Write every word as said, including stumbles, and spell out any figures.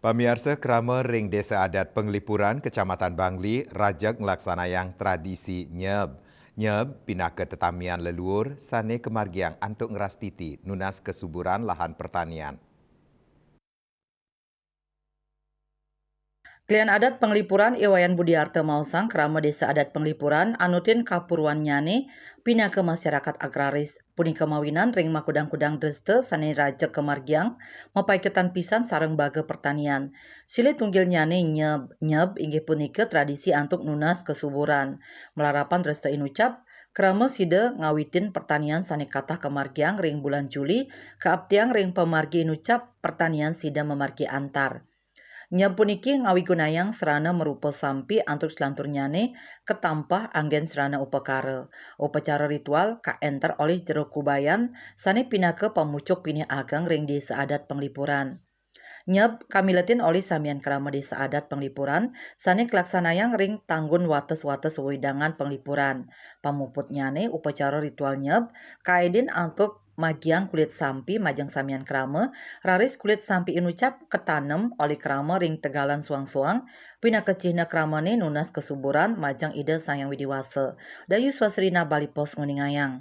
Pamiarsa, krama ring Desa Adat Penglipuran, Kecamatan Bangli, rajeg nglaksanayang tradisi nyeb. Nyeb pinaka tetamian leluur sane kamargiang antuk ngrastiti nunas kesuburan lahan pertanian. Klian adat Penglipuran I Wayan Budiarta maosang krama Desa Adat Penglipuran anutin kapuruannyane pinaka masyarakat agraris, punika mawinan ring makudang-kudang dresta sane rajeg kamargiang mapaiketan pisan sareng baga pertanian. Silih tunggilnyane nyeb. Nyeb inggih punika tradisi antuk nunas kesuburan. Malarapan dresta inucap, krama sida ngawitin pertanian sane katah kamargiang ring bulan Juli, kaaptiang ring pamargi inucap pertanian sida mamargi antar. Nyeb puniki ngawigunayang srana marupa sampi antuk salanturnyane katampah anggen srana upakara. Upacara ritual kaenter olih Jero Kubayan sane pinaka pamucuk pinih ageng ring Desa Adat Penglipuran. Nyeb kamiletin olih samian krama Desa Adat Penglipuran sane kalaksanayang ring tanggun wates-wates wewidangan Penglipuran. Pamuputnyane upacara ritual nyeb kaedin antuk magiang kulit sampi majeng samian krama, raris kulit sampi inucap katanem olih krama ring tegalan soang-soang, pinaka cihna kramane nunas kesuburan majeng Ida Sang Hyang Widi Wasa. Dayu Swasrina, Bali Post, nguningayang.